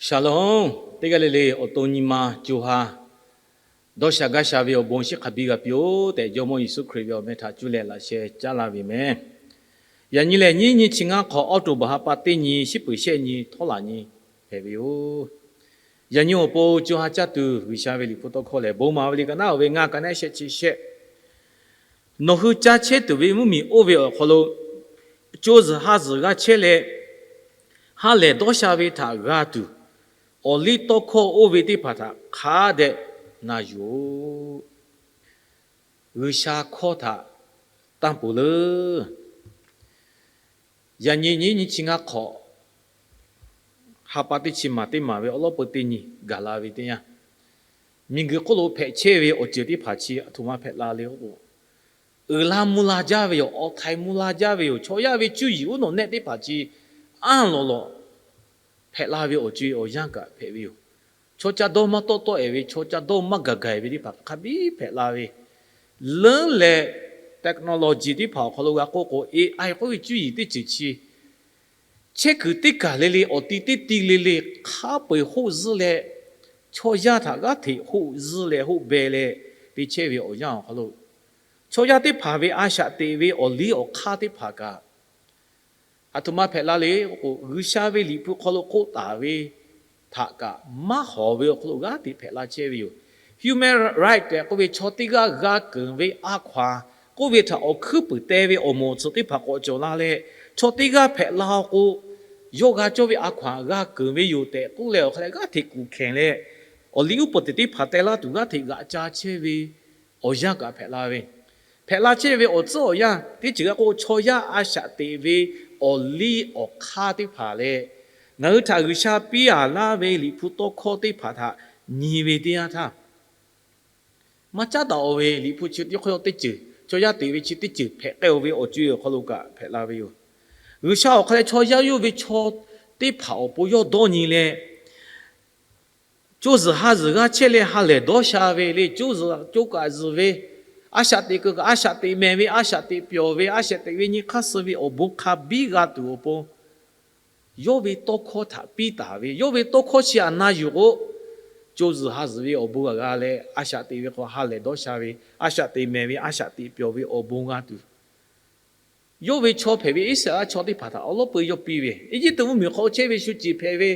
Shalom. Teˇ g'aˇ le le awˬ to nyi ma co ha dawˇ sha gaˇ sha ve awˬ bon shiˉ hk'a biˇ g'a piˇ-oˆ tehꞈ, Jawˇmawˇ Yeˍsuˆ Hkriꞈ ve awˬ meh htaꞈ cuˇ leh laꞈ sheh caˉ laˇ ve meh. Yaꞈ nyi lehˬ, nyiˇ nyi chi ngaˇ hk'awꞈ October ha pa teˇ nyi, shiˉ peuˍ shehˆ nyi, htawˇ laꞈ nyi hpehꞈ ve yoˬ. Yaꞈ nyi awˬ pon co ha caˇ tuˬ G'uiˬsha ve Liꞈ hpu tawˇ hkawˇ lehˬ, bon maˍ ve liꞈ ka naˉ oˬ ve ngaˇ ka naˉ shehˆ chi shehˆ. Nawˬ hui ca chehˇ tuˬ ve mvuhˇmiˬ oˇ ve awˬ hk'aw lo, co zuhˬ ha zuhˬ g'a chehˇ leh, ha lehˬ dawˇ sha ve htaꞈ g'a tuˬ, awˬ liˇ tawˇ hkawˇ oˇ ve teˇ hpaˍ htaꞈ hk'a dehꞈ na yuˬ-oꞈ. G'uiˬsha hkawˇ htaꞈ tanˇ peuˬ leuˬ. Yaꞈ nyi nyiˇ nyi chi ngaˇ hk'awꞈ ha pa teˇ chi maˬ teˇ maˬ ve awˉ lawˉ peu teˇ nyi gaˬ la ve teˇ yanˇ, miˬguiˬ hk'oˆ lo hpehꞈ chehˇ ve awˬ ceuˬ teˇ hpaˍ chi aˬ htoꞈ ma hpehꞈ la le k'o, uiˍ la mvuh la jaˇ ve yoˬ. Awˬ htaiˍ mvuh la jaˇ ve yoˬ. Chaw yaˇ ve cuˇ yiˍ uˉ nawˬ nehˆ teˇ hpaˍ chi anˇ lawˬ lawˬ hpehꞈ la ve awˬ co-e awˬ yanˇ kaꞈ hpehꞈ ve yoˬ. Chaw ca dawˇ maˇ tawˆ tawˆ-e ve, chaw ca dawˇ maˇ gaˬ gaˬ-e ve teˇ hpaˍ hk'a biˇ hpehꞈ la ve, leuˉ leh technology teˇ hpaˍ awˬ hk'aw lo g'a k'oˆ k'o, A I k'oˆ ve cuˇ yiˍ teˇ ceuˬ chi chehˇ kuiˬ teˇ kaˬ le le, awˬ ti teˇ ti le le, hk'a peu-eˬ hoˆ zuhˇ leh, chaw yaˇ htaꞈ g'aˇ hteꞈ hoˆ zuhˇ leh hoˆ beh leh te chehˇ ve awˬ yanˇ awˬ hk'aw lo, chaw yaˇ teˇ hpaˍ ve a shaꞈ teꞈ ve awˬ liˇ awˬ hk'aˇ teˇ hpaˍ kaꞈ aˬ htoꞈ ma hpehꞈ la le k'o, G'uiˬsha ve Liꞈ hpu hk'aw lo k'oˆ taˍ ve htaꞈ kaꞈ maˇ hawˍ ve awˬ hk'aw lo g'aˇ hteꞈ hpehꞈ la chehˇ ve yoˬ. Human right tehꞈ k'oˆ ve chaw teˇ g'aˇ g'a keunˍ ve a hkaw-anˬ k'oˆ ve htaꞈ awˬ hkuiˉ puiˍ teh ve awˬ moˍ awˬ tcuhꞈ teˇ hpaˍ k'awꞈ cawˬ la leh, chaw teˇ g'aˇ hpehꞈ la k'o, yawˇ g'a cawˇ ve a hkaw-anˬ g'a keunˍ ve yoˬ tehꞈ k'oˆ leh, awˬ hk'a leh g'aˇ hteꞈ kuˬ hkehˬ leh, awˬ liˇ uˉ peunˍ teꞈ teˇ hpaˍ teh laˇ tuˬ g'aˇ hteꞈ g'aꞈ ca chehˇ ve awˬ yanˇ kaꞈ hpehꞈ la ve, hpehꞈ la chehˇ ve awˬ tcuhˉ awˬ yanˇ teˇ ceuˬ g'a k'o, chaw yaˇ a shaꞈ teꞈ ve awˬ liˇ awˬ hk'aˇ teˇ hpaˍ leh, ngaˬ hui htaꞈ G'uiˬsha piˇ a laˇ ve Liꞈ hpu tawˇ hkawˇ teˇ hpaˍ htaꞈ nyi ve teˇ yanˇ htaˇ, maˇ caˉ daꞈ-oˬ ve Liꞈ hpu chi teˇ hkawˇ teˇ ceuˬ, chaw yaˇ teꞈ ve chi teˇ ceuˬ hpehꞈ k'ai-o ve awˬ co-e awˬ hk'aw lo kaꞈ hpehꞈ la ve yoˬ. G'uiˬsha awˬ hk'a leh chaw yaˇ yawˇ ve chaw teˇ hpaˍ awˬ pon yawˇ dawˇ nyi leh, co zuhˬ ha zuhˬ g'a chehˇ leh ha lehˬ dawˇ sha ve le, co zuhˬ co kaꞈ zuhˬ ve, a shaꞈ teꞈ kuiˬ kaꞈ a shaꞈ teꞈ mehˍ ve, a shaꞈ teꞈ pyawˬ ve, a shaꞈ teꞈ ve nyi hk'aˇ suh ve awˬ bon hk'a biˇ g'a tuˬ awˬ pon, yawˇ ve tawˇ hkawˇ htaꞈ piˇ taˍ ve, yawˇ ve tawˇ hkawˇ chi aꞈ na yuˬ k'o, co zuhˬ ha zuhˬ ve awˬ bon g'a g'a leh, a shaꞈ teꞈ ve hk'aw ha lehˬ dawˇ sha ve, a shaꞈ teꞈ mehˍ ve, a shaꞈ teꞈ pyawˬ ve awˬ bon g'a tuˬ, yawˇ ve chaw hpehꞈ ve Iˉsaˍreˍlaˆ chaw teˇ hpaˍ htaꞈ awˉ lawˉ peu yawˇ piˇ ve, Eˇjiˇtuꞈ mvuhˇmiˬ hk'aw chehˇ ve shu ceˬ hpehꞈ ve,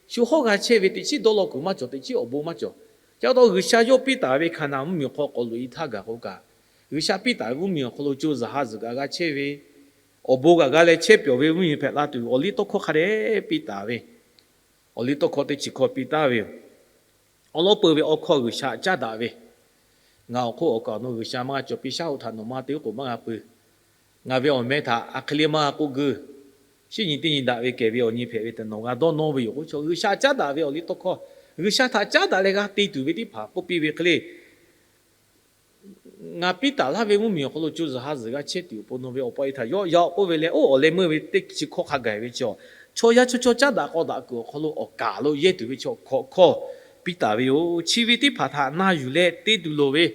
shu hawˉ g'a chehˇ ve, teꞈ chiˉ dawˇ law kuiˬ maˇ cawˬ, teꞈ chiˉ awˬ bon maˇ cawˬ. Ca taw G'uiˬsha yawˇ piˇ taˍ ve Hkaˍnanˍ mvuhˇmiˬ awˬ hk'aw k'awꞈ loꞈ-e htaˇ gaˬ k'o kaꞈ, G'uiˬsha piˇ taˍ ve mvuhˇmiˬ awˬ hk'aw lo co zuhˬ ha zuhˬ kaꞈ g'a chehˇ ve, awˬ bon kaꞈ g'a leh chehˇ pyawˬ ve mvuhˇmiˬ hpehꞈ la tuˬ awˬ liˇ tawˇ hkawˇ hk'a dehꞈ piˇ taˍ ve, awˬ liˇ tawˇ hkawˇ teˇ chi hkawˇ piˇ taˍ ve yoˬ. Awˉ lawˉ peu ve awˬ hkawˇ G'uiˬsha caˉ daꞈ ve, ngaˬ awˬ hk'oˆ awˬ kaˍ awˬ nu G'uiˬsha maˇ g'a cawˬ piˇ, shaˉ hoꞈ htaꞈ nawˬ maˇ te oˉ k'oˍ maˇ g'a pui. Ngaˬ ve awˬ meh htaꞈ a hk'e le maˇ g'a k'oˆ geu, shinˉ nyi teˇ nyi daꞈ ve kehˬ ve awˬ nyi hpehꞈ ve tehꞈ nawˬ g'a dawˇ nawˇ ve yoˬ k'o, G'uiˬsha caˉ daꞈ ve awˬ liˇ tawˇ hkawˇ, G'uiˬsha htaꞈ caˉ daꞈ leh g'a te tuˬ ve teˇ hpaˍ k'oˆ piˇ ve hk'e le, ngaˬ piˇ taˍ laˇ ve mvuhˇmiˬ awˬ hk'aw lo co zuhˬ ha zuhˬ g'a chehˇ tuˬ awˬ pon nawˬ ve awˬ pa e htaꞈ yawˇ yaꞈ k'oˆ ve leh, oˇ awˬ leh meuˇ ve teˇ chi hkawˇ hk'a gaˬ ve chi, chaw yaˇ chaw chaw caˉ daꞈ k'aw daꞈ kuiˬ awˬ hk'aw lo awˬ kaˍ lo yehˇ tuˬ ve chaw hkawꞈ hkawˇ piˇ taˍ ve yoˬ. Chi ve teˇ hpaˍ htaꞈ na yuˬ leh te tuˬ loˍ ve,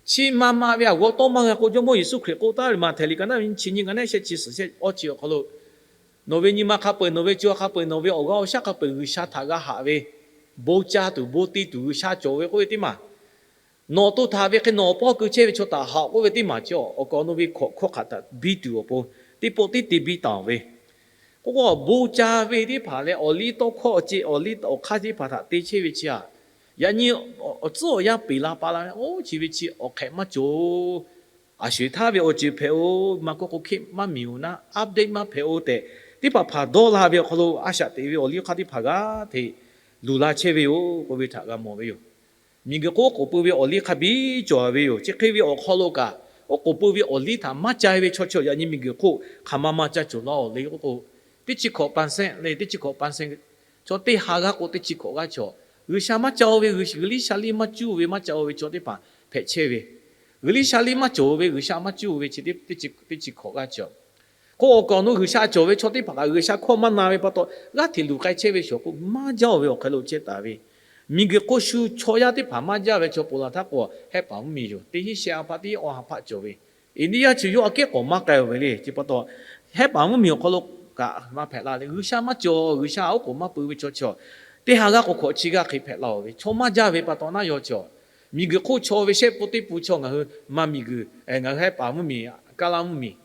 chi ma ma ve awˬ g'aw tawˇ maˇ g'a k'o, Jawˇmawˇ Yeˍsuˆ Hkriꞈ k'oˆ taˍ ve Maꞈhtehˍ liꞈ ka naˉ ve nyiˇ chi nyiˇ ka naˉ shehˆ chi suhˍ shehˆ awˇ chi awˬ hk'aw lo, nawˬ ve nyi ma hk'a peu-eˬ, nawˬ ve co hk'a peu-eˬ, nawˬ ve awˬ g'aˇ awˬ shaˉ hk'a peu-eˬ G'uiˬsha htaꞈ g'a haꞈ ve, bon ca tuˬ bon te tuˬ G'uiˬsha cawˬ ve k'oˆ ve teˇ maˬ, nawˬ to htaꞈ ve hk'e nawˬ awˬ pawˇ keu chehˇ ve chaw htaꞈ haꞈ k'oˆ ve teˇ maˬ chi, awˬ kaˍ awˬ nu ve hkawꞈ hkawˇ hk'aˬ htaꞈ biˇ tuˬ awˬ pon, teˇ pawˆ teˇ te biˇ taˍ ve, k'oˆ k'o, bon ca ve teˇ hpaˍ leh awˬ liˇ tawˇ hkawˇ awˬ ce, awˬ liˇ awˬ hk'aˇ teˇ hpaˍ htaꞈ te chehˇ ve chi aꞈ, yaꞈ nyi awˬ tcuhˉ awˬ yanˇ peˬ la pa la ve, oˇ chi ve chi awˬ hk'ehꞈ maˇ cawˬ. Aˬ sho-eˬ htaˇ ve awˬ ceuˬ hpehꞈ-o, maˇ k'oˆ k'o hk'e maˇ miˬ-oˬ naˉ, update maˇ hpehꞈ-o tehꞈ, teˇ hpaˍ hpaˍ dawˇ la ve awˬ hk'aw lo a shaꞈ teꞈ ve awˬ liˇ hk'aˇ teˇ hpaˍ g'aˇ hteꞈ luˬ la chehˇ ve yoˬ k'oˆ ve htaꞈ g'a mawˬ ve yoˬ. Miˬguiˬ hk'oˆ k'oˍ pui ve awˬ liˇ hk'a biˇ cawˬ ve yoˬ. Chi hk'e ve awˬ hk'aw lo kaꞈ, oˉ k'oˍ pui ve awˬ liˇ htaꞈ maˇ ca ve chaw chi yaꞈ nyi miˬguiˬ hk'oˆ hk'aˬ ma ma ca cawˬ laˇ-oˬ le k'oˆ k'o, teˇ chi hkawꞈ pa sehˆ le, teˇ chi hkawꞈ pa sehˆ, chaw teˇ ha g'aˇ k'o teˇ chi hkawꞈ g'aˇ cawˬ. G'uiˬsha maˇ ca-o ve, G'uiˬsha, G'uiˬsha liˇ sha liˇ maˇ cuˇ ve maˇ ca-o ve chaw teˇ hpaˍ hpehꞈ chehˇ ve, G'uiˬsha liˇ maˇ cawˬ ve, G'uiˬsha maˇ cuˇ ve chi teˇ chi hkawꞈ g'aˇ cawˬ. K'o awˬ kaˍ awˬ nu G'uiˬsha cawˬ ve chaw teˇ hpaˍ kaꞈ G'uiˬsha hkawˇ maˇ na ve pa taw, g'aˇ hteꞈ luˬ k'ai chehˇ ve shawˍ k'o, maˇ jaˇ-oˬ ve awˬ hk'aw lo chehˇ taˍ ve, miˬguiˬ hk'oˆ shu chaw yaˇ teˇ hpaˍ maˇ jaˇ ve chaw ponˬ laˬ htaˇ k'o, Hehˉ paˍ mvuhˇmiˬ yoˬ. Teˇ hinˉ sheh ha hpaˇ teˇ hinˉ awˬ ha hpaˇ cawˬ ve, India chi yawˇ aꞈ kehˉ k'awꞈ maˇ k'ai-o ve le. Chi pa taw, Hehˉ paˍ mvuhˇmiˬ awˬ hk'aw lo kaꞈ maˇ hpehꞈ la leh, G'uiˬsha maˇ cawˬ, G'uiˬsha oˉ k'oˍ maˇ pui ve chaw chi, teˇ ha g'aˇ k'o hkawꞈ chi g'aˇ hk'e hpehꞈ la-oˬ ve chaw maˇ jaˇ ve pa taw naˆ yaw chi-a, miˬguiˬ hk'oˆ chaw ve shehˆ pon teˇ pun chaw ngaˬ hui maˇ miˬguiˬ, ngaˬ hui hehˆ paˍ mvuhˇmiˬ, kaˇ laˇ mvuhˇmiˬ,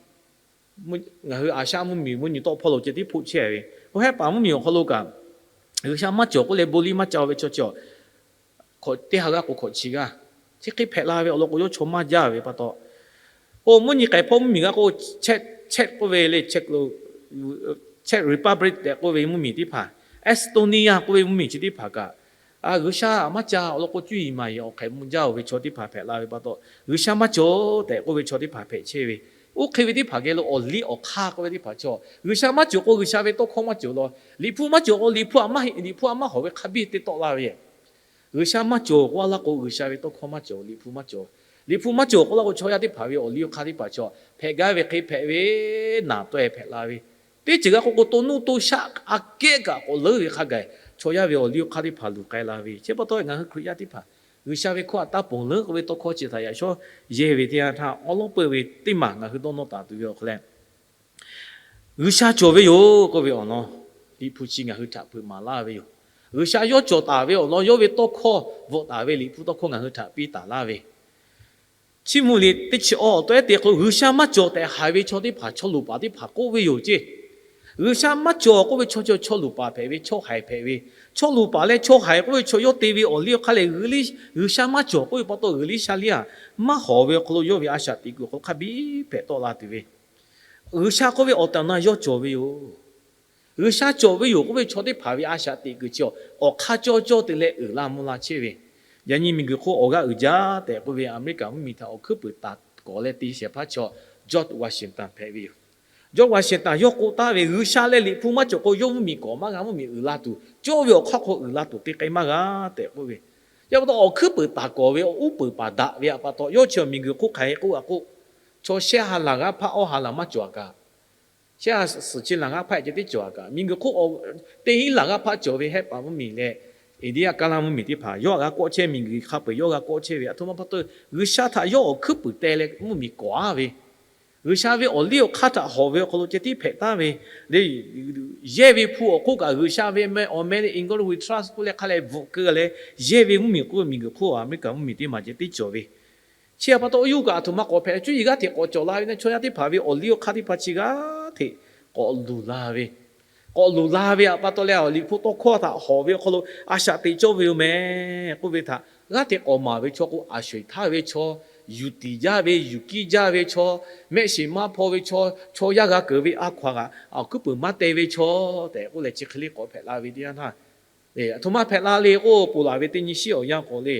ngaˬ hui Aˍshaˆ mvuhˇmiˬ mvuhˇ nyi tawˆ hpawˇ lo ceh tiˉ hpoˆ chehˇ ve, k'o hehˆ paˍ mvuhˇmiˬ awˬ hk'aw lo kaꞈ G'uiˬsha maˇ cawˬ k'oˆ leh bon liˇ maˇ ca ve chaw chi-a, teˇ ha g'aˇ k'o hkawꞈ chi g'aˇ chi hk'e hpehꞈ la ve awˬ lawn k'o, yawˇ chaw maˇ jaˇ ve pa taw, k'o mvuhˇ nyi k'ai hpawˇ mvuhˇmiˬ g'aˇ k'o, Czech k'oˆ ve le, Czech lo, Czech Republic tehꞈ k'oˆ ve mvuhˇmiˬ teˇ hpaˍ, Estonia k'oˆ ve mvuhˇmiˬ chi teˇ hpaˍ kaꞈ, G'uiˬsha maˇ ca awˬ lawn k'o, cuˇ yiˍ maˍ yiˍ awˬ hk'ehꞈ mvuh jaˇ-oˬ ve chaw teˇ hpaˍ hpehꞈ la ve pa taw, G'uiˬsha maˇ cawˬ tehꞈ k'oˆ ve chaw teˇ hpaˍ hpehꞈ chehˇ ve. Oˇ hk'e ve teˇ hpaˍ geh lo awˬ liˇ awˬ hk'aˇ k'oˆ ve teˇ hpaˍ chaw, G'uiˬsha maˇ cawˬ k'o G'uiˬsha ve tawˇ hkawˇ maˇ cawˬ law, Liꞈ hpu maˇ cawˬ k'o Liꞈ hpu a maˇ heˆ, Liꞈ hpu a maˇ hawˍ ve hk'a biˇ te tawˆ la ve G'uiˬsha maˇ cawˬ k'oˆ a laˇ k'o, G'uiˬsha ve tawˇ hkawˇ maˇ cawˬ, Liꞈ hpu maˇ cawˬ. Liꞈ hpu maˇ cawˬ k'oˆ laˇ k'o, chaw yaˇ teˇ hpaˍ ve awˬ liˇ awˬ hk'aˇ teˇ hpaˍ chaw hpehꞈ gaˇ ve hk'e hpehꞈ ve, naˬ taweh hpehꞈ la ve, teˇ ceuˬ g'a k'oˆ k'o, to nuˇ to shaˆ aꞈ kehˉ kaꞈ k'awꞈ leuˉ ve hk'a gaˬ, chaw yaˇ ve awˬ liˇ awˬ hk'aˇ teˇ hpaˍ luˬ k'ai la ve. Chi pa taw, ngaˬ hui Hkriꞈ yaˇ teˇ hpaˍ G'uiˬsha ve hkawˇ htaꞈ taˇ ponˬ leuˉ k'oˆ ve tawˇ hkawˇ chi htaꞈ yaꞈ shawˉ yehˇ ve teˇ yanˇ htaˇ, awˉ lawˉ peuˇ ve teˇ maˬ ngaˬ hui dawˇ nawˇ taˍ tuˬ ve awˬ hk'aw leh, G'uiˬsha cawˬ ve yoˬ k'oˆ ve awˬ lawn, Liꞈ hpu chi ngaˬ hui htaꞈ hpeuꞈ maˍ laˇ ve yoˬ. G'uiˬsha yawˇ cawˬ taˍ ve awˬ lawn, yawˇ ve tawˇ hkawˇ bvuhꞈ taˍ ve Liꞈ hpu tawˇ hkawˇ ngaˬ hui htaꞈ piˇ taˍ laˇ ve. Chiˇ mvuh liꞈ teˇ chi awˬ tawehˉ te hk'aw lo, G'uiˬsha maˇ cawˬ tehꞈ haiˬ ve chaw teˇ hpaˍ chaw luˬ paˍ teˇ hpaˍ k'oˆ ve yoˬ ceˇ. G'uiˬsha maˇ cawˬ k'oˆ ve chaw, chaw luˬ paˍ hpehꞈ ve, chaw haiˬ hpehꞈ ve, chaw luˬ paˍ leh chaw haiˬ k'oˆ ve chaw yawˇ te ve awˬ liˇ awˬ hk'aˇ lehˬ, G'uiˬsha maˇ cawˬ k'oˆ ve pa taw, G'uiˬsha liˇ aꞈ maˇ hawˍ ve awˬ hk'aw lo yawˇ ve a shaꞈ teꞈ kuiˬ awˬ hk'aw lo hk'a biˇ hpehꞈ tawˆ la tuˬ ve, G'uiˬsha k'oˆ ve awˬ tehˬ awˬ na yawˇ cawˬ ve yoˬ. G'uiˬsha cawˬ ve yoˬ k'oˆ ve chaw teˇ hpaˍ ve a shaꞈ teꞈ kuiˬ chi awˬ hk'aˇ cawˇ cawˇ te leh uiˍ la mvuh la chehˇ ve. Yaꞈ nyi miˬguiˬ hk'oˆ awˬ g'aˇ uiˍ jaˇ tehꞈ k'oˆ ve Aˍmeˍriˆkaˍ mvuhˇmiˬ htaꞈ awˬ hkuiˉ puiˍ taˍ kawˍ leh te shehˍ hpaˇ chaw George Washington hpehꞈ ve yoˬ. George Washington yawˇ k'oˆ taˍ ve, G'uiˬsha leh Liꞈ hpu maˇ cawˬ k'o, yawˇ mvuhˇmiˬ kawˍ maˇ g'a, mvuhˇmiˬ uiˍ la tuˬ, cawˇ ve awˬ hk'aˇ hk'aw uiˍ la tuˬ te k'ai maˇ g'a tehꞈ k'oˆ ve. Yaꞈ pa taw, awˬ hkuiˉ puiˍ taˍ kawˍ ve awˬ uˉ peunˍ paˍ daꞈ ve htaꞈ pa taw, yawˇ chi miˬguiˬ hk'oˆ hk'aˬ hk'e k'oˆ a k'o, chaw shehˆ ha laˬ g'aˇ hpaˆ awˇ ha laˬ maˇ cawˬ a kaꞈ, shehˆ ha suhˍ chi laˬ g'aˇ hpaˆ ceh tiˉ cawˬ a kaꞈ, miˬguiˬ hk'oˆ teˇ hinˉ laˬ g'aˇ hpaˆ cawˬ ve hehˆ paˍ mvuhˇmiˬ leh India kaˇ laˇ mvuhˇmiˬ teˇ hpaˍ yawˇ htaꞈ g'a kawˆ chehˇ, miˬguiˬ hk'a peu-eˬ yawˇ g'a kawˆ chehˇ ve. Aˬ htoꞈ ma pa taw, G'uiˬsha htaꞈ yawˇ awˬ hkuiˉ puiˍ teh leh mvuhˇmiˬ kawˍ a ve, G'uiˬsha ve awˬ liˇ awˬ hk'aˇ htaꞈ hawˍ ve awˬ hk'aw lo ceh tiˉ hpehꞈ taˍ ve le. Yehˇ ve hpu awˬ hk'oˆ kaꞈ G'uiˬsha ve meh awˬ meh leh English we trust k'oˆ leh hk'a leh bvuhꞈ keu leh, yehˇ ve mvuhˇmiˬ k'oˆ ve miˬguiˬ hk'oˆ Aˍmeˍriˆkaˍ mvuhˇmiˬ teˇ maˬ ceh tiˉ cawˬ ve. Chi a pa taw, oˇ yuˬ kaꞈ aˬ htoꞈ ma k'awꞈ hpehꞈ leh, cuˇ yiˍ g'aˇ hteꞈ k'awꞈ cawˬ la ve na, chaw yaˇ teˇ hpaˍ ve awˬ liˇ awˬ hk'aˇ teˇ hpaˍ chi g'aˇ hteꞈ k'awꞈ luˬ la ve, k'awꞈ luˬ la ve htaꞈ pa taw leh, Liꞈ hpu tawˇ hkawˇ htaꞈ hawˍ ve awˬ hk'aw lo a shaꞈ teꞈ cawˇ ve yoˬ meh k'oˆ ve htaꞈ g'aˇ hteꞈ k'awꞈ maˍ ve chaw k'o, a sho-eˬ htaˇ ve chaw, yuˬ tiˍ jaˇ ve, yuˬ kiˇ jaˇ ve chaw, mehˆ shiˍ maˇ hpaw ve chaw, chaw yaˇ g'a keunˍ ve a hkaw-anˬ kaꞈ awˬ hkuiˉ puiˍ maˇ teh ve chaw tehꞈ k'oˆ leh, chi hk'e le k'awꞈ hpehꞈ la ve teˇ yanˇ htaˇ, aˬ htoꞈ ma hpehꞈ la le k'o, ponˬ laˬ ve teˇ nyi shiˉ awˬ yanˇ k'awꞈ le,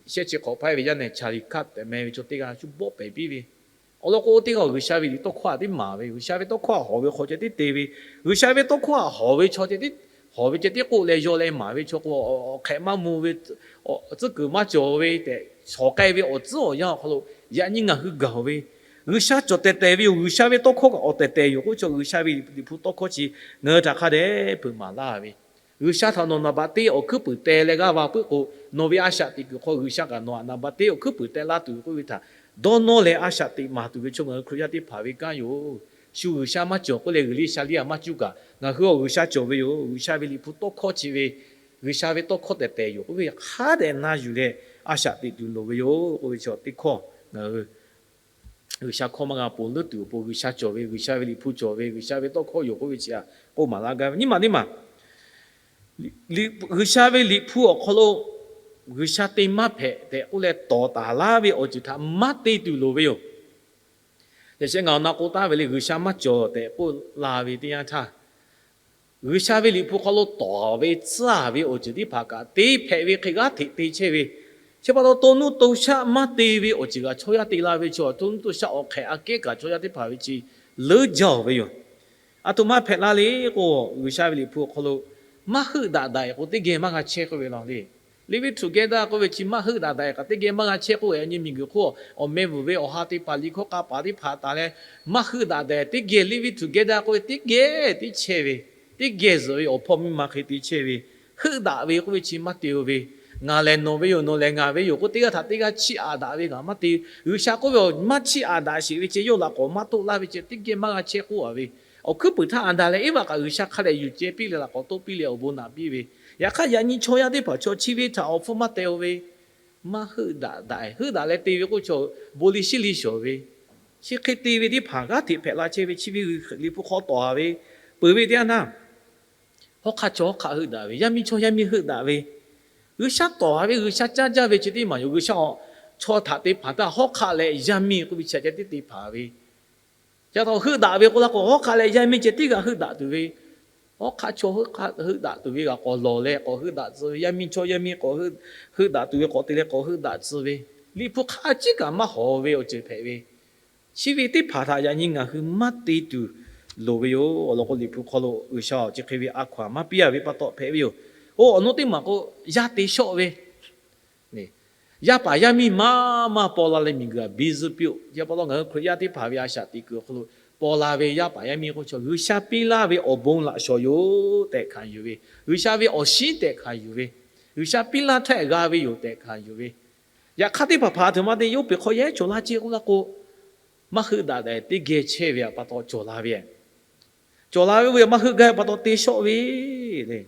shehˆ chi hk'awꞈ hpaˇ ve yaˇ nehˬ Charlie Kirk tehꞈ meh ve chaw teˇ g'aˇ shu bawˆ pehˍ piˇ ve. Awˬ lawn k'o, teˇ g'aˇ G'uiˬsha ve liꞈ tawˇ hkawˇ htaꞈ teˇ maˍ ve, G'uiˬsha ve tawˇ hkawˇ htaꞈ hawˍ ve hk'aw ceh tiˉ te ve, G'uiˬsha ve tawˇ hkawˇ htaꞈ hawˍ ve chaw ceh tiˉ, hawˍ ve ceh tiˉ k'oˆ leh, yaw leh maˍ ve chaw k'o, awˬ hk'ehꞈ maˇ mvuh ve, tcuhˉ kuiˬ maˇ cawˬ ve tehꞈ shawˍ k'ai ve awˬ tcuhˉ awˬ yanˇ awˬ hk'aw lo, yaꞈ nyi ngaˬ hui gaˬ ve, G'uiˬsha cawˬ tehˬ tehˬ ve yoˬ, G'uiˬsha ve tawˇ hkawˇ kaꞈ awˬ tehˬ tehˬ yoˬ k'oˆ ve chaw, G'uiˬsha ve liꞈ hpu tawˇ hkawˇ chi ngaˬ hui htaꞈ hk'a dehꞈ hpeuꞈ maˍ laˇ ve. G'uiˬsha htaꞈ nawˬ naˍ baꞈ teˇ awˬ hkuiˉ puiˍ teh leh g'aˇ va puiˉ k'o, nawˬ ve a shaꞈ teꞈ kuiˬ hk'aw G'uiˬsha kaꞈ nawˬ htaꞈ naˍ baꞈ teˇ awˬ hkuiˉ puiˍ teh laˇ tuˬ yoˬ k'oˆ ve htaꞈ dawˇ nawˇ leh a shaꞈ teꞈ maˍ tuˬ ve chaw ngaˬ hui Hkriꞈ yaˇ teˇ hpaˍ ve kanˉ yoˬ. Shu G'uiˬsha maˇ cawˬ k'oˆ leh, G'uiˬsha liˇ aꞈ maˇ cuˇ kaꞈ, ngaˬ hui awˬ G'uiˬsha cawˬ ve yoˬ. G'uiˬsha ve liꞈ hpu tawˇ hkawˇ chi ve, G'uiˬsha ve tawˇ hkawˇ tehˬ tehˬ yoˬ k'oˆ ve hk'a dehꞈ na yuˬ leh a shaꞈ teꞈ tuˬ loˍ ve yoˬ k'oˆ ve chaw teˇ hkawˇ ngaˬ hui G'uiˬsha hkawˇ maˇ g'a ponˬ leuˉ tuˬ awˬ pon, G'uiˬsha cawˬ ve, G'uiˬsha ve liꞈ hpu cawˬ ve, G'uiˬsha ve tawˇ hkawˇ yoˬ k'oˆ ve chi htaꞈ k'oˆ maˍ laˇ gaˇ ve. Nyiˇ maˬ teˇ maˬ, G'uiˬsha ve liꞈ hpu awˬ hk'aw lo G'uiˬsha te maˇ hpehꞈ tehꞈ k'oˆ leh tawˍ taˍ laˇ ve awˬ ceuˬ htaꞈ maˇ te tuˬ loˍ ve yoˬ. Yaꞈ sheh ngaˬ awˬ na k'oˆ taˍ ve le, G'uiˬsha maˇ cawˬ tehꞈ k'oˆ la ve teˇ yanˇ htaˇ, G'uiˬsha ve liꞈ hpu hk'aw lo tawˍ ve tcuhˉ ve awˬ ceuˬ teˇ hpaˍ kaꞈ te hpehꞈ ve hk'e g'aˇ hteꞈ te chehˇ ve. Chi pa taw, to nuˇ to shaˆ maˇ te ve awˬ ceuˬ kaꞈ chaw yaˇ te la ve chaw, to nuˇ to shaˆ awˬ hk'ehꞈ aꞈ kehˉ kaꞈ chaw yaˇ teˇ hpaˍ ve chi leuˉ jaˇ-oˬ ve yoˬ. Aˬ htoꞈ ma hpehꞈ la le k'o, G'uiˬsha ve liꞈ hpu awˬ hk'aw lo maˇ heuˆ daꞈ daꞈ-e k'o, teˇ geh maˇ g'a chehˇ k'oˆ ve law le. Live together k'oˆ ve chi maˇ heuˆ daꞈ daꞈ-e kaꞈ teˇ geh maˇ g'a chehˇ k'oˆ ve, yaꞈ nyi miˬguiˬ hk'oˆ awˬ meh vuiˬ ve awˬ ha teˇ hpaˍ liꞈ hkawˇ k'a paˍ teˇ hpaˍ taˍ leh, maˇ heuˆ daꞈ daꞈ-e teˇ geh live together k'oˆ ve teˇ geh tiˉ chehˇ ve, teˇ geh zuhꞈ ve awˬ hpawˇ miˇ ma hk'e te chehˇ ve, heuˆ daꞈ ve k'oˆ ve chi maˇ te-o ve. Ngaˬ lehˬ nawˬ ve yoˬ, nawˬ lehˬ ngaˬ ve yoˬ k'oˆ teˇ g'aˇ htaꞈ teˇ g'aˇ chiˇ aꞈ daꞈ ve kaꞈ maˇ te. G'uiˬsha k'oˆ ve awˬ maˇ chiˇ aꞈ daꞈ sheˍ ve ceh, yawˇ laꞈ k'awꞈ maˇ toˆ laˇ ve ceh, teˇ geh maˇ g'a chehˇ k'oˆ a ve. Awˬ hkuiˉ puiˍ htaˇ Aˍdanˍ leh Eˇvaꞈ kaꞈ G'uiˬsha hk'a dehꞈ yuˬ ceh piˇ leh laꞈ k'awꞈ toˆ piˇ leh awˬ bon naꞈ piˇ ve. Yaꞈ hk'aˇ yaꞈ nyi chaw yaˇ teˇ hpaˍ chaw chi ve htaꞈ awˬ hpfuhˇ maˇ teh-o ve, maˇ heuˆ daꞈ daꞈ. Heuˆ daꞈ leh te ve k'oˆ chaw, bon liˇ shiˉ liˇ shawˍ ve, chi hk'e te ve teˇ hpaˍ g'aˇ hteꞈ hpehꞈ la chehˇ ve. Chi ve Liꞈ hpu hk'aw tawˍ-a ve peuˬ ve teˇ yanˇ naˇ, hawˉ hk'aˇ chaw hawˉ hk'aˆ heuˆ daꞈ ve, yaˇ miˇ chaw yaˇ miˇ heuˆ daꞈ ve, G'uiˬsha tawˍ-a ve, G'uiˬsha caˇ jaˇ ve chi teˇ maˬ yoˬ. G'uiˬsha awˬ chaw htaꞈ te hpanˍ htaˇ hawˉ hk'aˆ leh yaˇ miˇ k'oˆ ve chi hk'e te te hpanˍ ve. Chi htaꞈ heuˆ daꞈ ve k'oˆ laˇ k'o, hawˉ hk'aˆ leh yaˇ miˇ ceh tiˉ g'a heuˆ daꞈ tuˬ ve, hawˉ hk'aˇ chaw heuˆ daꞈ tuˬ ve g'a k'awꞈ lawˬ leh k'awꞈ heuˆ daꞈ tcuh ve, yaˇ miˇ chaw yaˇ miˇ k'awꞈ heuˆ daꞈ tuˬ ve k'awꞈ te leh k'awꞈ heuˆ daꞈ tcuh ve, Liꞈ hpu hk'a ciˉ kaꞈ maˇ hawˍ ve awˬ ceuˬ hpehꞈ ve. Chi ve teˇ hpaˍ htaꞈ yaꞈ nyi ngaˬ hui maˇ te tuˬ loˍ ve yoˬ. Awˬ lawn k'o, Liꞈ hpu hk'aw lo G'uiˬsha awˬ chi hk'e ve a hkaw-anˬ maˇ piˇ-a ve pa taw hpehꞈ ve yoˬ. Oˇ awˬ naw teˇ maˬ k'o, yaˇ te shawˆ ve, yaˇ paˍ yaˇ miˇ maˇ maˇ paw la leh miˬguiˬ aꞈ biˇ zuhˆ piˇ-oˆ. Chi pa taw ngaˬ hui Hkriꞈ yaˇ teˇ hpaˍ ve a shaꞈ teꞈ kuiˬ awˬ hk'aw lo paw la ve yaˇ paˍ yaˇ miˇ k'oˆ chaw G'uiˬsha piˇ laˇ ve awˬ bon laꞈ shawˍ yoˬ tehꞈ hkanˍ yuˬ ve, G'uiˬsha ve awˬ shinˉ tehꞈ hkanˍ yuˬ ve, G'uiˬsha piˇ laˇ htaˇ g'a ve yoˬ tehꞈ hkanˍ yuˬ ve, yaꞈ hk'aˇ teˇ hpaˍ hpaˍ a htoꞈ ma te yawˇ peˬ hk'aw yehˉ cawˬ laˇ ce k'oˆ laˇ k'o, maˇ heuˆ daꞈ daꞈ teˇ geh chehˇ ve pa taw cawˬ la ve, cawˬ la ve k'o, maˇ heuˆ gaˇ ve pa taw te shawˆ ve le.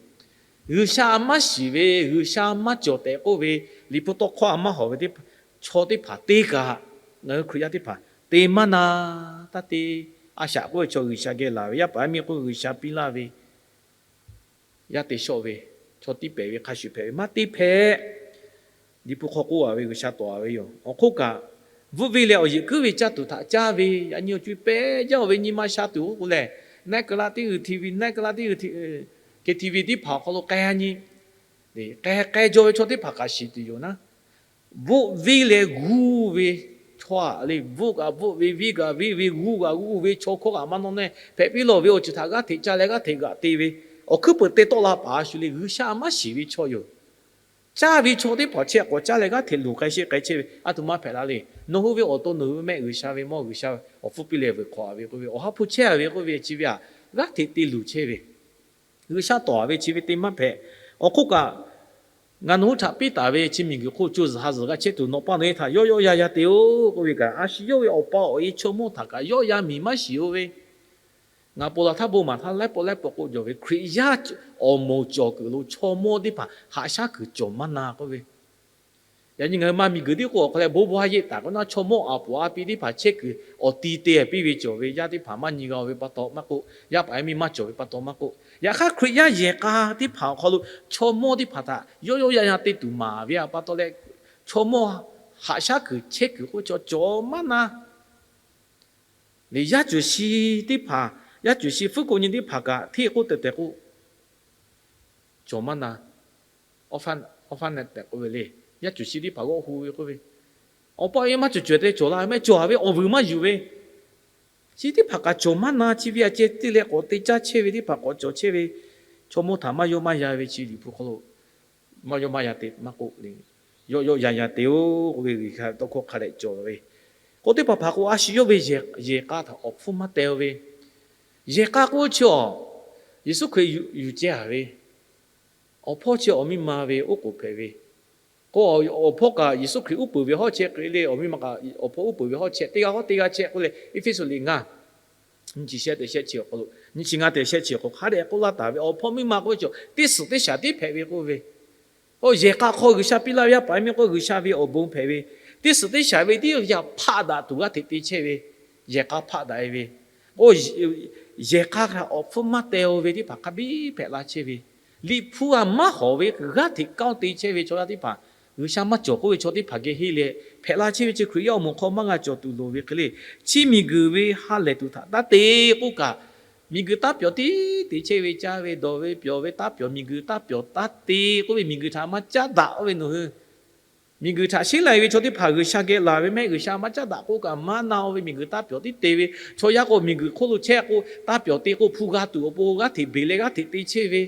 G'uiˬsha maˇ shiˍ ve, G'uiˬsha maˇ cawˬ tehꞈ k'oˆ ve, Liꞈ hpu tawˇ hkawˇ a maˇ hawˍ ve chaw teˇ hpaˍ te kaꞈ, ngaˬ hui Hkriꞈ yaˇ teˇ hpaˍ te maˇ na taˇ te. A shaꞈ k'oˆ ve chaw G'uiˬsha geh laˬ ve, yaˇ paˍ yaˇ miˇ k'oˆ G'uiˬsha piˇ laˇ ve, yaˇ te shawˆ ve, chaw tiˉ pehˍ ve hk'a shuˍ hpehꞈ ve maˇ te hpehꞈ. Liꞈ hpu hk'aw k'oˆ-a ve G'uiˬsha tawˍ-a ve yoˬ. Awˬ hk'oˆ kaꞈ, bvuhˆ venˇ leh awˬ yeˬ kuiˉ ve caˇ tuˬ htaꞈ caˇ ve, yaꞈ nyi awˬ co-e pehˇ jaˇ-oˬ ve nyi ma sha tuˬ k'oˆ k'o lehˬ, naˆ keu la teˇ g'uiˬ TV, naˆ keu la teˇ g'uiˬ TV teˇ hpaˍ awˬ hk'aw lo k'ai nyi, k'ai k'ai jaw ve chaw teˇ hpaˍ kaꞈ shiˍ tuˬ yoˬ naˉ. Bvuhˆ venˇ leh g'uˇ ve chaw-a le, bvuhˆ kaꞈ bvuhˆ ve, venˇ kaꞈ venˇ ve, g'uˇ kaꞈ g'uˇ ve chaw hkawˇ kaꞈ maˇ nawˇ nehˇ hpehꞈ piˇ lawˬ ve awˬ ceuˬ htaꞈ g'aˇ hteꞈ caˇ leh g'aˇ hteꞈ g'aꞈ te ve, awˬ hkuiˉ peuˬ te tawˆ la paˍ a shu le. G'uiˬsha maˇ shiˍ ve chaw yoˬ. Caˇ ve chaw teˇ hpaˍ chehˇ k'awꞈ caˇ leh g'aˇ hteꞈ luˬ k'ai sheˆ k'ai chehˇ ve a htoꞈ ma hpehꞈ la le. Nawˬ hui ve awˬ to nawˬ hui ve mehˆ G'uiˬsha ve mawˇ G'uiˬsha awˬ hpfuhˇ piˇ leh vuiˬ hk'awꞈ-a ve k'oˆ ve, awˬ ha hpu chehˇ-a ve k'oˆ ve chi ve htaꞈ g'aˇ hteꞈ te luˬ chehˇ ve, G'uiˬsha tawˍ-a ve chi ve te maˇ hpehꞈ. Awˬ hk'oˆ kaꞈ, ngaˬ nawˬ hui htaꞈ piˇ taˍ ve chi miˬguiˬ hk'oˆ co zuhˬ ha zuhˬ g'a chehˇ tuˬ nawˬ pa nawˬ-e htaꞈ yawˆ yawˆ yan yan te-oˬ k'oˆ ve kaꞈ, a shu yawˇ ve awˬ pa awˬ e chaw mawˇ htaꞈ kaꞈ yawˆ yan miˬ maˇ shiˍ-o ve, ngaˬ ponˬ laˬ htaˇ bon maˍ htaˇ laiˉ pawˆ laiˉ pawˆ k'oˆ jaw ve, Hkriꞈ yaˇ awˬ moˍ cawˬ kuiˬ lo chaw mawˇ teˇ hpaˍ haꞈ shaˉ kuiˬ cawˬ maˇ na k'oˆ ve, yaꞈ nyi ngaˬ hui ma miˬguiˬ tiˉ k'o awˬ hk'aw leh bon bon ha yeˆ taˍ k'o naˉ, chaw mawˇ aˬ poˍ a pi teˇ hpaˍ chehˇ kuiˬ awˬ ti te piˇ ve cawˬ ve, yaˇ teˇ hpaˍ maˇ nyi g'a-o ve pa taw maˇ k'oˆ, yaˇ paˍ yaˇ miˇ maˇ cawˬ ve pa taw maˇ k'oˆ, yaꞈ hk'aˇ Hkriꞈ yaˇ yehˬ k'a teˇ hpaˍ awˬ hk'aw lo chaw mawˇ teˇ hpaˍ htaꞈ yawˆ yawˆ yan yan te tuˬ maˍ ve pa taw leh, chaw mawˇ haꞈ shaˉ kuiˬ chehˇ kuiˬ k'oˆ chaw cawˬ maˇ na. Yaˇ cuˬ shi teˇ hpaˍ, yaˇ cuˬ shi fuˉ ko nyi teˇ hpaˍ kaꞈ hteˇ k'oˆ tehˬ tehˬ k'o, cawˬ maˇ na. Awˬ hpaˇ nehˬ tehꞈ k'oˆ ve le. Yaˇ cuˬ shi teˇ hpaˍ g'awˆ hu ve k'oˆ ve, awˬ pa awˬ e maˇ cawˬ cawˬ te cawˬ la mehˆ cawˬ-a ve awˬ vuiˬ maˇ yuˬ ve, chi teˇ hpaˍ kaꞈ cawˬ maˇ na. Chi ve aꞈ ceh te leh k'awꞈ te caˇ chehˇ ve teˇ hpaˍ k'awꞈ cawˬ chehˇ ve, chaw mawˇ htaꞈ maˇ yawˆ maˇ yan ve chi Liꞈ hpu hk'aw lo maˇ yawˆ maˇ yan te maˇ k'oˆ le. Yawˆ yawˆ yan yan te-oˬ k'oˆ ve G'uiˬsha tawˇ hkawˇ hk'a dehꞈ cawˬ ve k'o, teˇ hpaˍ hpaˍ k'o a shu yawˇ ve yehˬ k'a htaꞈ awˬ hpfuhˇ maˇ teh-o ve, yehˬ k'a k'oˆ chi awˬ, Yeˍsuˆ Hkriꞈ yuˬ ceh-a ve, awˬ hpawˇ chi awˬ miˇ ma ve oˉ k'oˍ hpehꞈ ve k'o, awˬ hpawˇ kaꞈ Yeˍsuˆ Hkriꞈ uˉ peunˍ ve hawˉ chehˇ k'ai le, awˬ miˇ ma kaꞈ awˬ hpawˇ uˉ peunˍ ve hawˉ chehˇ, teˇ g'aˇ hawˉ teˇ g'aˇ chehˇ k'oˆ leh, Eˇfeˇsuꞈ liꞈ ngaˇ nyiˇ chi shehˆ teˇ shehˆ chi awˬ hk'aw lo, nyiˇ chi ngaˇ teˇ shehˆ chi awˬ hk'aw lo hk'a dehꞈ k'oˆ laˇ taˍ ve, awˬ hpawˇ miˇ ma k'oˆ ve chaw teˇ suhˍ teˇ shaˍ tiˉ hpehꞈ ve k'oˆ ve, k'o yehˬ k'a hk'aw G'uiˬsha piˇ laˇ ve yaˇ paˍ yaˇ miˇ k'o G'uiˬsha ve awˬ bon hpehꞈ ve, teˇ suhˍ teˇ shaˍ ve tiˉ yaꞈ hpaˆ daꞈ tuˬ g'aˇ hteꞈ te chehˇ ve, yehˬ k'a hpaˆ daꞈ-e ve, k'o yehˬ k'a htaꞈ awˬ hpfuhˇ maˇ teh-o ve teˇ hpaˍ hk'a biˇ hpehꞈ la chehˇ ve, Liꞈ hpu aꞈ maˇ hawˍ ve g'aˇ hteꞈ kanˉ te chehˇ ve chaw yaˇ teˇ hpaˍ, G'uiˬsha maˇ cawˬ k'oˆ ve chaw teˇ hpaˍ geh henˇ leh hpehꞈ la chehˇ ve chi Hkriꞈ yaˇ awˬ moˍ hk'aw maˇ g'a cawˬ tuˬ loˍ ve hk'e le. Chi miˬguiˬ ve ha lehˬ tuˬ htaꞈ taˇ te k'oˆ kaꞈ, miˬguiˬ taˇ pyawˬ tiˉ te chehˇ ve, caˇ ve dawˬ ve pyawˬ ve taˇ pyawˬ, miˬguiˬ taˇ pyawˬ taˇ te k'oˆ ve, miˬguiˬ htaꞈ maˇ caˉ daꞈ k'oˆ ve nawˬ hui miˬguiˬ htaꞈ sheˉ lai ve chaw teˇ hpaˍ G'uiˬsha geh laˬ ve mehˆ G'uiˬsha maˇ caˉ daꞈ k'oˆ kaꞈ maˇ na-o ve, miˬguiˬ taˇ pyawˬ tiˉ te ve, chaw yaˇ k'o miˬguiˬ hk'oˆ lo chehˇ k'o taˇ pyawˬ te k'o hpu g'a tuˬ awˬ pon g'aˇ hteꞈ beˬ leh g'aˇ hteꞈ te chehˇ ve,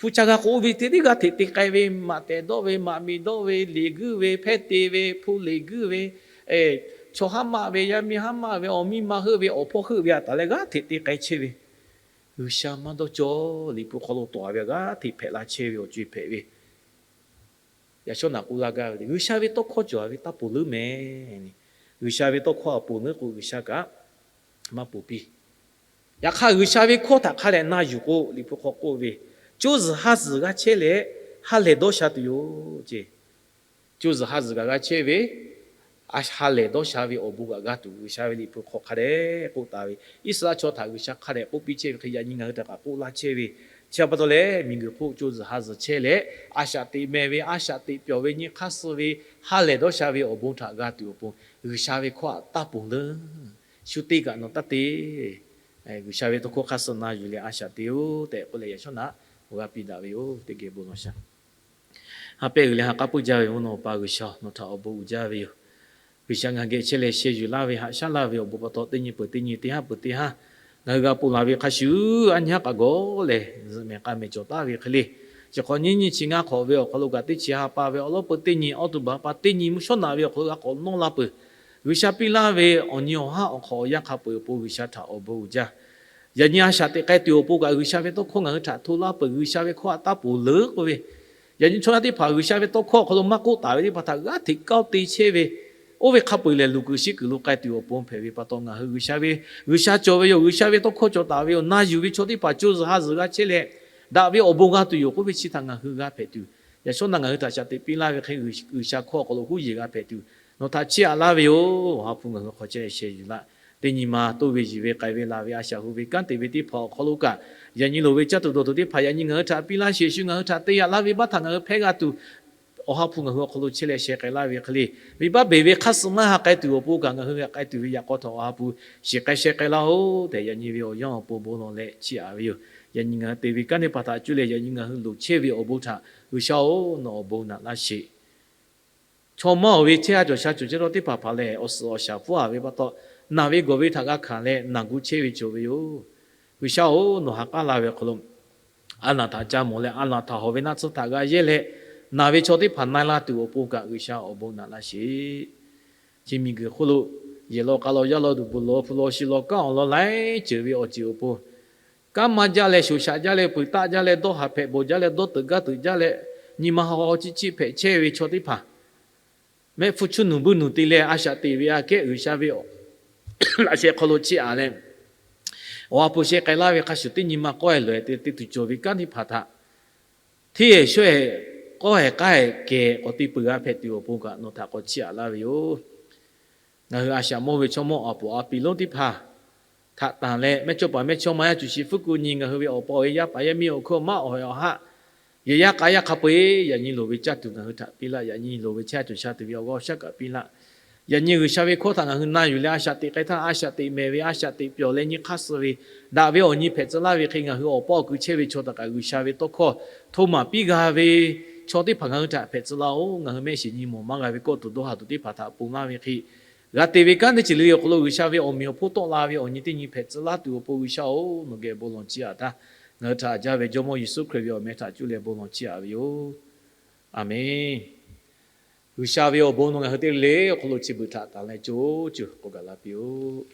hpu ca g'a k'o oˇ ve te tiˉ g'aˇ hteꞈ te k'ai ve, maꞈ tehˬ dawˆ ve, maꞈ miˬ dawˆ ve, liꞈ guiˇ ve, hpehˇ te ve, hpu liꞈ guiˇ ve, chaw haˉ maˆ ve, yaˇ miˇ haˉ maˆ ve, awˬ miˇ ma heuˆ ve, awˬ hpawˇ heuˆ ve aꞈ taˍ leh g'aˇ hteꞈ te k'ai chehˇ ve, G'uiˬsha maˇ dawˇ cawˇ. Liꞈ hpu hk'aw lo tawˍ-a ve g'aˇ hteꞈ hpehꞈ la chehˇ ve awˬ co-e hpehꞈ ve, yaꞈ shawˉ naꞈ k'oˆ laˇ gaˇ ve le. G'uiˬsha ve tawˇ hkawˇ cawˬ-a ve taˇ ponˬ leuˉ mehˍ. G'uiˬsha ve tawˇ hkawˇ aꞈ ponˬ leuˉ k'o G'uiˬsha kaꞈ maˇ ponˬ piˇ. Yaꞈ hk'aˇ, G'uiˬsha ve hkawˇ htaꞈ hk'a dehꞈ na yuˬ k'o, Liꞈ hpu hk'aw k'oˆ ve, co zuhˬ ha zuhˬ g'a chehˇ leh ha lehˬ dawˇ sha tuˬ yoˬ ce. Co zuhˬ ha zuhˬ kaꞈ g'a chehˇ ve, ha lehˬ dawˇ sha ve awˬ bon kaꞈ g'a tuˬ, G'uiˬsha ve Liꞈ hpu hk'aw hk'a dehꞈ k'oˆ taˍ ve, Iˉsaˍreˍlaˆ chaw htaꞈ G'uiˬsha hk'a dehꞈ k'oˆ piˇ chehˇ ve hk'e, yaꞈ nyi ngaˬ hui htaꞈ kaꞈ k'oˆ laˇ chehˇ ve. Chi pa taw leh, miˬguiˬ hk'oˆ co zuhˬ ha zuhˬ chehˇ leh, a shaꞈ teꞈ mehˍ ve, a shaꞈ teꞈ pyawˬ ve, nyi hk'aˇ suh ve, ha lehˬ dawˇ sha ve awˬ bon htaꞈ g'a tuˬ awˬ pon, G'uiˬsha ve hkawˇ htaꞈ taˇ ponˬ leuˉ. Shu teˇ kaꞈ nawˬ taˇ te. G'uiˬsha ve tawˇ hkawˇ hk'aˇ suh na yuˬ leh a shaꞈ teꞈ-oˬ tehꞈ k'oˆ leh, yaꞈ shawˉ naꞈ awˬ g'aˇ piˇ daꞈ ve yoˬ. Teˇ geh bon lawˬ shaˍ. Ha pehˇ g'uiˬ leh ha k'aˉ puiˉ jaˇ ve mvuhˇ naw Awˬ pa G'uiˬsha, nawˬ htaꞈ awˬ bon uiˍ jaˇ ve yoˬ. G'uiˬsha ngaˬ geh chehˇ leh sheh yuˬ laˇ ve, haꞈ shaˉ laˇ ve awˬ bon pa taw, teˇ nyi peuˬ teˇ nyi, teˇ haˉ peuˬ teˇ haˉ ngaˬ hui g'a ponˬ laˬ ve hk'a shuˍ, aˉ nyi haˉ k'aꞈ gawˬ lehˬ zuhꞈ mehˍ k'a mehˍ cawˬ taˍ ve hk'e le. Chi hk'awꞈ nyiˇ nyiˇ chi ngaˇ hk'awꞈ ve awˬ hk'aw lo kaꞈ, teˇ chi ha pa ve awˬ lawˉ peuˬ teˇ nyi, awˬ to baˬ pa teˇ nyi mvuhˇ shawˉ naꞈ ve awˬ hk'aw lo g'a k'awꞈ nawˇ la peuˬ. G'uiˬsha piˇ laˇ ve awˬ nyi awˬ haˉ awˬ hk'awꞈ awˬ yanˇ hk'a peu-eˬ awˬ pon G'uiˬsha htaꞈ awˬ bon uiˍ jaˇ. Yaꞈ nyi a shaꞈ teꞈ k'ai tuˬ awˬ pon kaꞈ, G'uiˬsha ve tawˇ hkawˇ ngaˬ hui htaꞈ hto laˇ peuˬ. G'uiˬsha ve hkawˇ htaꞈ taˇ ponˬ leuˉ k'oˆ ve, yaꞈ nyi chaw yaˇ teˇ hpaˍ G'uiˬsha ve tawˇ hkawˇ awˬ hk'aw lo maˇ k'oˆ taˍ ve teˇ hpaˍ htaꞈ g'aˇ hteꞈ kaoˇ te chehˇ ve, oˇ ve hk'a peu-eˬ lehˬ, luˬ kuiˬ shiˉ kuiˬ lo k'ai tuˬ awˬ pon hpehꞈ ve pa taw, ngaˬ hui G'uiˬsha ve, G'uiˬsha cawˬ ve yoˬ, G'uiˬsha ve tawˇ hkawˇ cawˬ taˍ ve yoˬ, na yuˬ ve chaw teˇ hpaˍ co zuhˬ ha zuhˬ g'a chehˇ leh, daꞈ ve awˬ bon g'a tuˬ yoˬ k'oˆ ve chi htaꞈ ngaˬ hui g'a hpehꞈ tuˬ, yaꞈ shawˉ naꞈ ngaˬ hui htaꞈ shaꞈ teꞈ piˇ laˇ ve hk'e, G'uiˬsha hkawˇ awˬ hk'aw lo huˉ yeˬ g'a hpehꞈ tuˬ, nawˬ htaꞈ chiˇ aꞈ laˇ ve yoˬ. Awˬ ha hpu ngaˬ hui hk'aw chehˇ leh sheh yuˬ laˇ. Teˇ nyi ma toˇ ve yiˬ ve k'ai ve laˬ ve a shaꞈ hu ve kanˉ te ve teˇ hpaˍ awˬ hk'aw lo kaꞈ, yaꞈ nyi loˍ ve caˇ tuˬ dawˬ tuˬ teˇ hpaˍ yaꞈ nyi ngaˬ hui htaꞈ piˇ laˇ sheˍ. Shu ngaˬ hui htaꞈ te yaꞈ laˇ ve baˆ htaꞈ ngaˬ hui hpehˇ g'a tuˬ, Awˬ ha hpu ngaˬ hui awˬ hk'aw lo chehˇ leh sheh k'ai laˇ ve hk'e le, venˇbaˆ beˬ ve hk'aˇ suh maˇ ha k'ai tuˬ awˬ pon kaꞈ, ngaˬ hui g'a k'ai tuˬ ve yaꞈ k'aw htaꞈ Awˬ ha hpu shiˍ k'ai sheh k'ai laˇ-oˆ tehꞈ, yaꞈ nyi ve awˬ yanˇ awˬ pon bon lawˬ leh chiˇ aꞈ ve yoˬ. Yaꞈ nyi ngaˬ hui te ve kanˉ teˇ hpaˍ htaꞈ cuˇ leh, yaꞈ nyi ngaˬ hui loˍ chehˇ ve awˬ bon htaꞈ G'uiˬsha-oˬ, nawˬ awˬ bon naꞈ laˇ sheˍ. Chaw maˇ awˬ ve chehˇ ha cawˬ sha cawˬ chehˇ htawˇ teˇ hpaˍ hpaˍ lehˬ, awˬ suhˍ awˬ shaˍ pfuhˇ aˍ ve pa taw, naˬ ve gawˬ ve htaꞈ g'a hkanˍ leh naˬ gu chehˇ ve cawˬ ve yoˬ. G'uiˬsha-oˬ, nawˬ ha k'aˉ la ve awˬ hk'aw lo a naˬ htaꞈ ca mawˬ leh, a naˬ htaꞈ hawˬ ve naˆ tsuhˇ htaꞈ g'a yehˇ leh, naˬ ve chaw teˇ hpaˍ na la tuˬ awˬ pon kaꞈ G'uiˬsha awˬ bon naꞈ laˇ sheˍ. Chi miˬguiˬ hk'oˆ lo yehˬ law k'a law yaˇ law duˬ bvuhˬ law hpu law shi law kanˉ awˬ lawn laiˉ ceuˬ ve awˬ ceuˬ awˬ pon, kanˉ maˇ jaˇ leh shoˍ shaꞈ jaˇ leh peuˬ taˆ jaˇ leh dawˇ haˍ hpehꞈ bawˬ jaˇ leh dawˇ teuꞈ gaˇ teuꞈ jaˇ leh, nyi ma haw haw chiˆ chiˆ hpehꞈ chehˇ ve chaw teˇ hpaˍ mehˆ hpfuhˇ chuˇ nuˬ buiˇ nuˬ te leh a shaꞈ teꞈ ve aꞈ kehˉ G'uiˬsha ve laꞈ sheh hk'aw lo chiˇ aꞈ leh, Awˬ ha hpu sheh k'ai laˇ ve hk'a shuˍ teˇ nyi ma k'awˇ-e loꞈ-e te te tuˬ cawˬ ve kanˉ teˇ hpaˍ htaꞈ hteˇ-e shawehˇ-e k'awˇ-e k'aˇ-e kehˬ k'awꞈ te peuˬ g'a hpehꞈ tuˬ awˬ pon kaꞈ nawˬ htaꞈ k'awꞈ chiˇ aꞈ laˇ ve yoˬ. Ngaˬ hui a shaꞈ mawˇ ve chaw mawˇ awˬ puˍ a piˍ lonˉ teˇ hpaˍ htaꞈ tanˬ leh, mehˇchawˇpaˍ mehˇchawˇma yaˇ cuˬ shi fuˉ kuˬ nyi ngaˬ hui ve awˬ pa awˬ e yaˇ paˍ yaˇ miˇ awˬ hkawˇ maˇ awˬ heh awˬ haˆ, yehˬ yaˇ k'a yaˇ hk'a peu-eˬ yaꞈ nyi loˍ ve caˇ tuˬ ngaˬ hui htaꞈ piˇ laˇ. Yaꞈ nyi loˍ ve chehˇ ha cawˬ sha tuˬ ve awˬ g'aˇ awˬ shaˉ kaꞈ piˇ laˇ. Yaꞈ nyi G'uiˬsha ve hkawˇ htaꞈ ngaˬ hui na yuˬ leh a shaꞈ teꞈ k'ai htaˇ, a shaꞈ teꞈ mehˍ ve, a shaꞈ teꞈ pyawˬ leh nyi hk'aˇ suh ve, daꞈ ve awˬ nyi hpehꞈ tcuh laˇ ve hk'e, ngaˬ hui awˬ paˇ awˬ kui chehˇ ve chaw htaꞈ kaꞈ G'uiˬsha ve tawˇ hkawˇ hto maˍ piˇ g'a ve chaw teˇ hpaˍ ngaˬ hui htaꞈ hpehꞈ tcuh laˇ-oˬ. Ngaˬ hui mehˆ shiˍ nyi mawˬ maˇ g'a ve kawˆ tuˬ dawˇ haˍ tuˬ teˇ hpaˍ htaꞈ ponˬ laˇ ve hk'e, g'a te ve kanˉ teˇ ceuˬ le awˬ hk'aw lo G'uiˬsha ve awˬ meꞈ awˬ hponˇ tawˆ la ve awˬ nyi teˇ nyi hpehꞈ tcuh laˇ tuˬ awˬ pon G'uiˬsha-oˬ, nawˬ geh bon lawˬ chiˇ aꞈ htaˇ, ngaˬ hui htaꞈ jaˇ ve Jawˇmawˇ Yeˍsuˆ Hkriꞈ ve awˬ meh htaꞈ cuˇ leh bon lawˬ chiˇ aꞈ ve yoˬ. Aˬmenˍ. G'uiˬsha ve awˬ bon nawˬ ngaˬ hui teˇ g'aˇ le awˬ hk'aw lo chi beuꞈ htaꞈ tanˬ leh co cuˬ k'awꞈ gaˬ la piˇ-oˆ.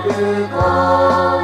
k'o